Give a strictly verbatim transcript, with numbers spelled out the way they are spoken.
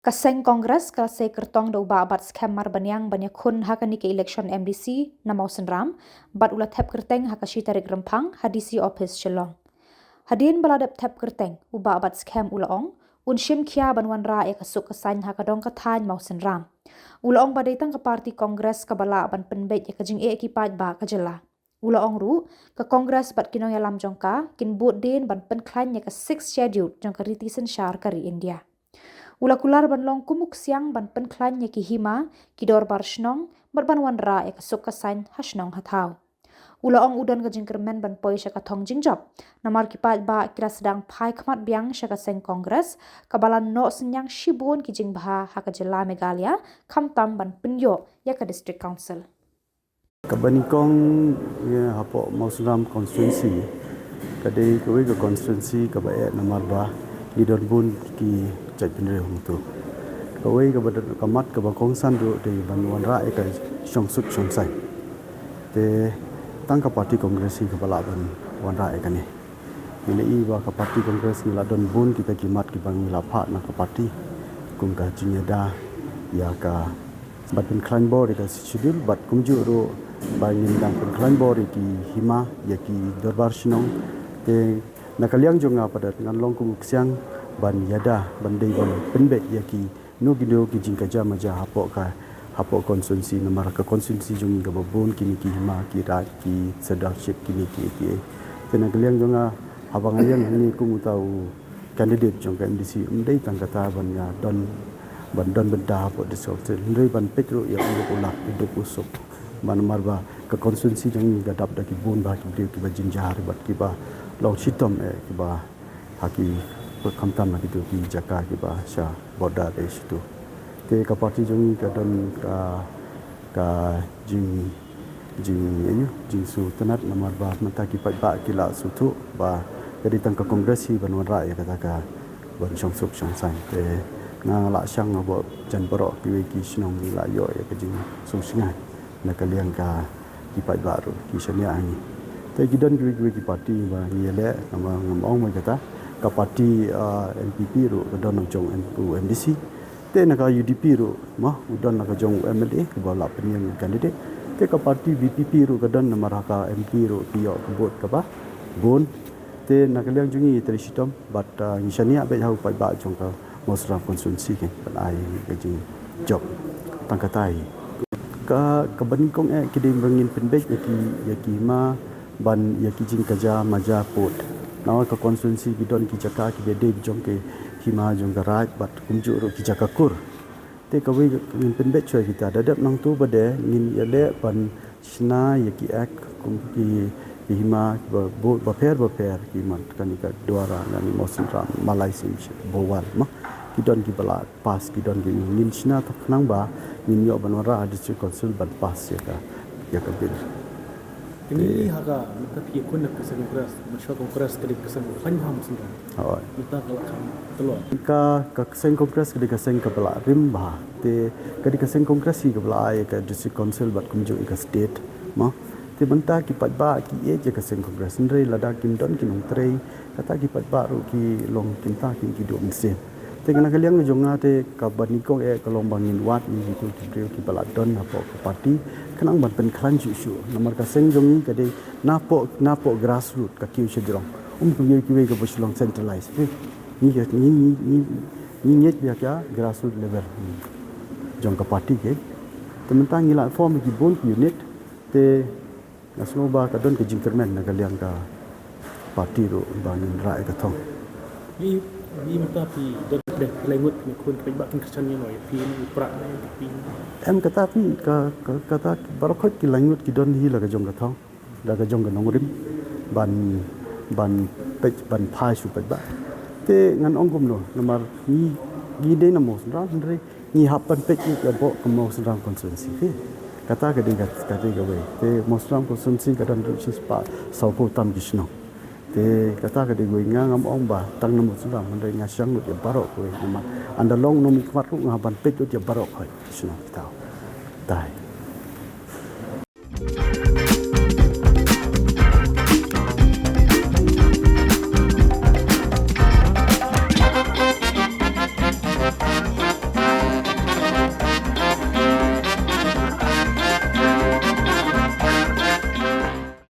Ka seng Congress ka la sei kyrtong da u Bah Batskhem Marbaniang ban ïakhun ha kane ka election M D C na Mawsynram, bad u la thep kyrteng ha ka shi tarik Rymphang ha D C office Shillong. Hadien ba la dep thep kyrteng, u Bah Batskhem u la ong, un shim khia ban wanrah ïa ka suk ka saiñ ha ka dong ka thaiñ Mawsynram. U la ong ba dei tang ka party Congress kaba lah ban pynbeit ïa ka jingeh ki paidbah ka jylla. U la ong ruh, ka Congress bad ki nongïalam jong ka kin bud dien ban pynkhlaiñ ïa ka Sixth Schedule jong ka riti synshar ka ri India. U la kular ban long kum u ksiang ban pynkhlaiñ ïa ki hima, ki dorbar shnong, bad ban wanrah ïa ka suk ka saiñ ha shnong ha thaw. U la ong u don ka jingkyrmen ban poi sha ka thong jingjop, namar ki paidbah ki la sdang phai khmat biang sha ka seng Congress, kaba la noh synñiang shibun ki jingbha ha ka jylla Meghalaya, khamtam ban pynïoh ïa ka District Council. Kaba nyngkong, ïa, hapoh Mawsynram constituency, ka dei kawei ka constituency kaba eh namar ba ngi don bun ki jaitbynriew hangto. Kawei kaba don ka mat kaba kongsan ruh dei ban wanrah ïa ka shongsuk shongsaiñ. Te tang ka party Congress hi kaba lah ban wanrah ïa kane. Ngi la ïohi ba ka party Congress ngi la don bun kita ki mat kiba ngi la phah na ka party, kum ka jingïada ïa ka ban pynkhlaiñ bor ïa ka Sixth Schedule, bad kumjuh ruh ba ngin dang pynkhlaiñ bor ïa ki hima, ïa ki dorbar shnong. Te na ka liang jong nga pat ngan long kum u ksiang ban ïada, ban dei ban pynbeit ïa kino kino ki jingkaja maja hapoh ka, hapoh constituency, namar ka constituency jong ngi kaba bun kine ki hima, ki raid, ki surdarship, kine ki, ki. Te na ka liang jong nga, haba nga ïeng hangne kum uta u candidate jong ka M D C, ym dei tang kata ban ïa don, ban don bynta hapoh District Council, hynrei ban peit ruh ïa u duk u lad, u duk u suk. Namar ba ka constituency jong ngi ka dap da ki bun bha ki briew kiba jynjar bad kiba long shitom eh, kiba ha ki, khamtam ha kito ki jaka kiba sha border eh shitu. Te ka party jong ngi ka don ka, ka jing, jing, ïa, jingsngewtynnat namar ba mynta ki paidbah ki la sngewthuh ba ka dei tang ka Congress hi ban wanrah ïa kata ka ban shongsuk shongsaiñ. Te nga la shang hapoh jan baroh kiwei ki shnong ngi la ïoh ïa ka jingsngewsynei na ka liang ka ki paidbah ruh ki shaniah ha ngi. Te ki don kiwei kiwei ki party ba ngi ïaleh, namar ngam ong ba kata ka party, ah, N P P ruh ka don u jong M-, u M D C. Te na ka U D P ruh, mo, u don na ka jong u M L A kaba la pynïeng candidate. Te ka party V P P ruh ka don namar ha ka M P ruh ki ïoh ka vote kaba bun. Te na ka liang jong ngi trei shitom bad, ah, ngi shaniah beit ha u paidbah jong ka Mawsynram constituency kein ban ai ka jingjop. Tang kata hi. Ka, kaba nyngkong eh ki dei ba ngin pynbeit ïa ki, ïa ki hima ban ïa ki jingkaja maja pud. Namar ka constituency ki don ki jaka kiba dei jong ki hima jong ka raid bad kumjuh ruh ki jaka kur. Te kawei ngin pynbeit shuwa kita, da dep nangto ba dei ngin ïaleh ban shna ïa ki act kum ki, ki hima ba, ba, bapher bapher, ki mat kane ka Dwara, kane Mawsynram, Malai Simship, Bhowal, mo. Ki don kiba la pass, ki don ki, ngin shna tang khnang ba ngin ïoh ban wanrah ha District Council ban pass ïa ka, ïa ka bill. Kane ha ka, mynta phi ïakhun na ka seng Congress, mynta Congress ka dei ka seng khlaiñ ha Mawsynram. Hooid. Mynta ka la kham tlot. Ka, ka seng Congress ka dei ka seng kaba la rim bha. Te ka dei ka seng Congress hi kaba la ai ïa ka District Council bad kumjuh ïa ka state, mo. Te mynta ki paidbah ki ïeit ïa ka seng Congress. Hynrei lada kim don ki nongtrei, kata ki paidbah ruh ki long, kumta ki, ki duh mynsiem. Te na ka liang jong nga te kaba nyngkong eh ka long ba ngin wad ïa kito ki briew kiba la don hapoh ka party, khnang ban pynkhlaiñ shuh shuh. Namar ka seng jong ngi ka dei napoh, napoh grassroot ka kiew sha jrong. Um kum kiwei kiwei kaba shu long centralized. Ngi, ngi, ngi, ngi, ngi ngeit ïa ka grassroot level jong ka party kein. Te mynta ngi la form ki bun ki unit, te nga sngew ba ka don ka jingkyrmen na ka liang ka party ruh ba ngin rah ïa ka thong. Ngi, ngi mynta phi don ki lai ngut ki khun ki paidbah kin kyrshan ïa noi, phi, phi pra ne, phi. Em, kata phi, ka, ka, kata baroh khoit ki lai ngut ki don hi la ka jong ka thong, la ka jong ka nongrim ban, ban peit, ban phai sha u paidbah. Te ngan ong kumno, namar ngi, ngi dei na Mawsynram, hynrei ngi hap ban peit ïa baroh ka Mawsynram constituency. Te kata ka dei ka, ka dei kawei. Te Mawsynram constituency ka don ruh shispah sawphew tam ki shnong. Te kata ka dei kawei, nga ngam ong ba tang na Mawsynram, hynrei nga shang lut ïa baroh kawei namar ynda long nongmihkhmat ruh nga ban peit lut ïa baroh kawei ki shnong kita. Tai.